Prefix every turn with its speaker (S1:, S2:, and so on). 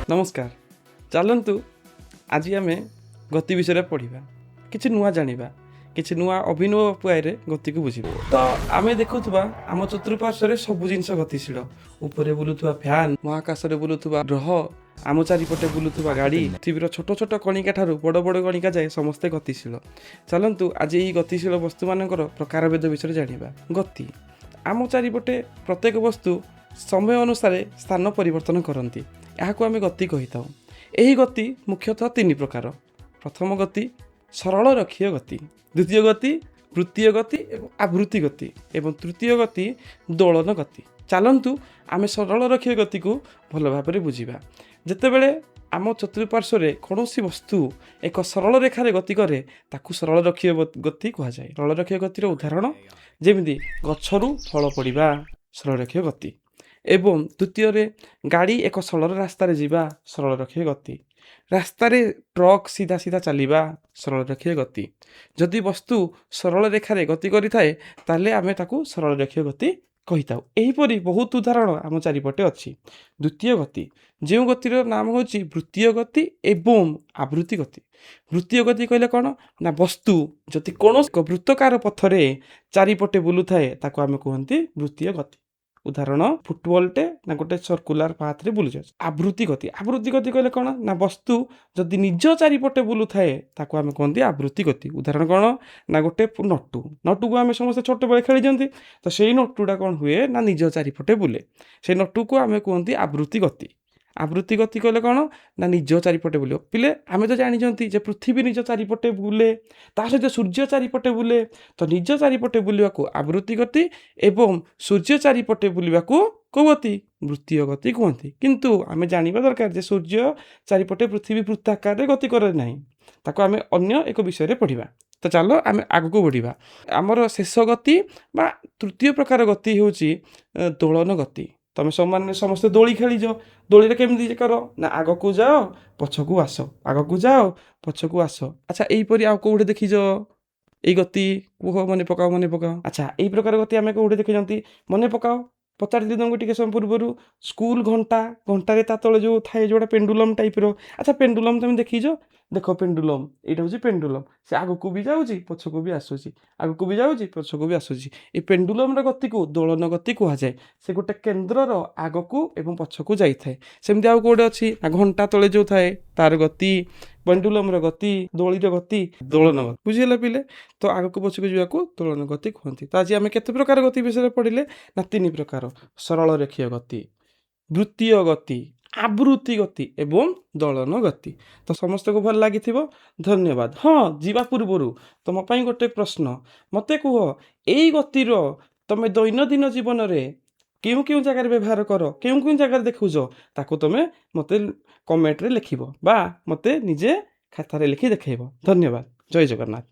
S1: ନମସ୍କାର। ଚାଲନ୍ତୁ, ଆଜି ଆମେ ଗତି ବିଷୟରେ ପଢ଼ିବା, କିଛି ନୂଆ ଜାଣିବା, କିଛି ନୂଆ ଅଭିନବ ଉପାୟରେ ଗତିକୁ ବୁଝିବା। ତ ଆମେ ଦେଖୁଥିବା ଆମ ଚତୁଃପାର୍ଶ୍ୱରେ ସବୁ ଜିନିଷ ଗତିଶୀଳ। ଉପରେ ବୁଲୁଥିବା ଫ୍ୟାନ୍, ମହାକାଶରେ ବୁଲୁଥିବା ଗ୍ରହ, ଆମ ଚାରିପଟେ ବୁଲୁଥିବା ଗାଡ଼ି, ପୃଥିବୀର ଛୋଟ ଛୋଟ କଣିକା ଠାରୁ ବଡ଼ ବଡ଼ କଣିକା ଯାଏ ସମସ୍ତେ ଗତିଶୀଳ। ଚାଲନ୍ତୁ, ଆଜି ଏହି ଗତିଶୀଳ ବସ୍ତୁମାନଙ୍କର ପ୍ରକାରଭେଦ ବିଷୟରେ ଜାଣିବା। ଗତି: ଆମ ଚାରିପଟେ ପ୍ରତ୍ୟେକ ବସ୍ତୁ ସମୟ ଅନୁସାରେ ସ୍ଥାନ ପରିବର୍ତ୍ତନ କରନ୍ତି। ଏହାକୁ ଆମେ ଗତି କହିଥାଉ। ଏହି ଗତି ମୁଖ୍ୟତଃ ତିନି ପ୍ରକାର। ପ୍ରଥମ ଗତି ସରଳ ରଖୀୟ ଗତି, ଦ୍ୱିତୀୟ ଗତି ବୃତ୍ତୀୟ ଗତି ଏବଂ ଆବୃତ୍ତି ଗତି ଏବଂ ତୃତୀୟ ଗତି ଦୋଳନ ଗତି। ଚାଲନ୍ତୁ, ଆମେ ସରଳ ରଖୀୟ ଗତିକୁ ଭଲ ଭାବରେ ବୁଝିବା। ଯେତେବେଳେ ଆମ ଚତୁଃପାର୍ଶ୍ୱରେ କୌଣସି ବସ୍ତୁ ଏକ ସରଳ ରେଖାରେ ଗତି କରେ, ତାକୁ ସରଳ ରଖୀୟ ଗତି କୁହାଯାଏ। ସରଳ ରଖୀୟ ଗତିର ଉଦାହରଣ ଯେମିତି ଗଛରୁ ଫଳ ପଡ଼ିବା ସରଳ ରଖୀୟ ଗତି ଏବଂ ଦ୍ୱିତୀୟରେ ଗାଡ଼ି ଏକ ସରଳ ରାସ୍ତାରେ ଯିବା ସରଳ ରଖୀୟ ଗତି, ରାସ୍ତାରେ ଟ୍ରକ୍ ସିଧା ସିଧା ଚାଲିବା ସରଳ ରଖୀୟ ଗତି। ଯଦି ବସ୍ତୁ ସରଳ ରେଖାରେ ଗତି କରିଥାଏ, ତାହେଲେ ଆମେ ତାକୁ ସରଳ ରେଖୀୟ ଗତି କହିଥାଉ। ଏହିପରି ବହୁତ ଉଦାହରଣ ଆମ ଚାରିପଟେ ଅଛି। ଦ୍ୱିତୀୟ ଗତି, ଯେଉଁ ଗତିର ନାମ ହେଉଛି ବୃତ୍ତୀୟ ଗତି ଏବଂ ଆବୃତ୍ତି ଗତି। ବୃତ୍ତୀୟ ଗତି କହିଲେ କ'ଣ ନା ବସ୍ତୁ ଯଦି କୌଣସି ଏକ ବୃତ୍ତକାର ପଥରେ ଚାରିପଟେ ବୁଲୁଥାଏ, ତାକୁ ଆମେ କୁହନ୍ତି ବୃତ୍ତୀୟ ଗତି। ଉଦାହରଣ, ଫୁଟବଲଟେ ନା ଗୋଟେ ସର୍କୁଲାର ପାଥରେ ବୁଲୁଛି। ଆବୃତ୍ତି ଗତି। ଆବୃତ୍ତି ଗତି କହିଲେ କ'ଣ ନା ବସ୍ତୁ ଯଦି ନିଜ ଚାରିପଟେ ବୁଲୁଥାଏ, ତାକୁ ଆମେ କୁହନ୍ତି ଆବୃତ୍ତି ଗତି। ଉଦାହରଣ କ'ଣ ନା ଗୋଟେ ନଟୁ। ନଟୁକୁ ଆମେ ସମସ୍ତେ ଛୋଟବେଳେ ଖେଳିଛନ୍ତି। ତ ସେଇ ନଟୁଟା କ'ଣ ହୁଏ ନା ନିଜ ଚାରିପଟେ ବୁଲେ। ସେଇ ନଟୁକୁ ଆମେ କୁହନ୍ତି ଆବୃତ୍ତି ଗତି। ଆବୃତ୍ତି ଗତି କହିଲେ କ'ଣ ନା ନିଜ ଚାରିପଟେ ବୁଲିବ। ପିଲେ, ଆମେ ତ ଜାଣିଛନ୍ତି ଯେ ପୃଥିବୀ ନିଜ ଚାରିପଟେ ବୁଲେ, ତା ସହିତ ସୂର୍ଯ୍ୟ ଚାରିପଟେ ବୁଲେ। ତ ନିଜ ଚାରିପଟେ ବୁଲିବାକୁ ଆବୃତ୍ତି ଗତି ଏବଂ ସୂର୍ଯ୍ୟ ଚାରିପଟେ ବୁଲିବାକୁ କେଉଁ ଗତି? ବୃତ୍ତୀୟ ଗତି କୁହନ୍ତି। କିନ୍ତୁ ଆମେ ଜାଣିବା ଦରକାର ଯେ ସୂର୍ଯ୍ୟ ଚାରିପଟେ ପୃଥିବୀ ବୃତ୍ତାକାରରେ ଗତି କରେ ନାହିଁ। ତାକୁ ଆମେ ଅନ୍ୟ ଏକ ବିଷୟରେ ପଢ଼ିବା। ତ ଚାଲ, ଆମେ ଆଗକୁ ବଢ଼ିବା। ଆମର ଶେଷ ଗତି ବା ତୃତୀୟ ପ୍ରକାର ଗତି ହେଉଛି ଦୋଳନ ଗତି। ତମେ ସମାନେ ସମସ୍ତେ ଦୋଳି ଖେଳିଛ। ଦୋଳିରେ କେମିତି କର ନା ଆଗକୁ ଯାଅ, ପଛକୁ ଆସ, ଆଗକୁ ଯାଅ, ପଛକୁ ଆସ। ଆଚ୍ଛା, ଏଇପରି ଆଉ କେଉଁଠି ଦେଖିଛ ଏଇ ଗତି? କୁହ, ମନେ ପକାଅ, ମନେ ପକାଅ। ଆଚ୍ଛା, ଏଇ ପ୍ରକାର ଗତି ଆମେ କେଉଁଠି ଦେଖିଛନ୍ତି? ମନେ ପକାଅ। ପଚାରିଥିଲି ତମକୁ ଟିକେ ସମୟ ପୂର୍ବରୁ। ସ୍କୁଲ ଘଣ୍ଟା, ଘଣ୍ଟାରେ ତା ତଳେ ଯେଉଁ ଥାଏ, ଯେଉଁଟା ପେଣ୍ଡୁଲମ୍ ଟାଇପ୍ର। ଆଚ୍ଛା, ପେଣ୍ଡୁଲମ୍ ତମେ ଦେଖିଛ? ଦେଖ, ପେଣ୍ଡୁଲମ୍, ଏଇଟା ହେଉଛି ପେଣ୍ଡୁଲମ୍। ସେ ଆଗକୁ ବି ଯାଉଛି, ପଛକୁ ବି ଆସୁଛି, ଆଗକୁ ବି ଯାଉଛି, ପଛକୁ ବି ଆସୁଛି। ଏ ପେଣ୍ଡୁଲମ୍ର ଗତିକୁ ଦୋଳନ ଗତି କୁହାଯାଏ। ସେ ଗୋଟେ କେନ୍ଦ୍ରର ଆଗକୁ ଏବଂ ପଛକୁ ଯାଇଥାଏ। ସେମିତି ଆଉ କେଉଁଠି ଅଛି ନା ଘଣ୍ଟା ତଳେ ଯେଉଁ ଥାଏ ତାର ଗତି, ପେଣ୍ଡୁଲମ୍ର ଗତି, ଦୋଳିର ଗତି, ଦୋଳନ ଗତି। ବୁଝିହେଲା ପିଲେ? ତ ଆଗକୁ ପଛକୁ ଯିବାକୁ ଦୋଳନ ଗତି କୁହନ୍ତି। ତ ଆଜି ଆମେ କେତେ ପ୍ରକାର ଗତି ବିଷୟରେ ପଢ଼ିଲେ ନା ତିନି ପ୍ରକାର: ସରଳ ରେଖୀୟ ଗତି, ବୃତ୍ତୀୟ ଗତି, ଆବୃତ୍ତି ଗତି ଏବଂ ଦୋଳନ ଗତି। ତ ସମସ୍ତଙ୍କୁ ଭଲ ଲାଗିଥିବ। ଧନ୍ୟବାଦ। ହଁ, ଯିବା ପୂର୍ବରୁ ତୁମ ପାଇଁ ଗୋଟେ ପ୍ରଶ୍ନ। ମୋତେ କୁହ, ଏଇ ଗତିର ତମେ ଦୈନନ୍ଦିନ ଜୀବନରେ କେଉଁ କେଉଁ ଜାଗାରେ ବ୍ୟବହାର କର, କେଉଁ କେଉଁ ଜାଗାରେ ଦେଖୁଛ, ତାକୁ ତୁମେ ମୋତେ କମେଣ୍ଟରେ ଲେଖିବ ବା ମୋତେ ନିଜେ ଖାତାରେ ଲେଖି ଦେଖାଇବ। ଧନ୍ୟବାଦ। ଜୟ ଜଗନ୍ନାଥ।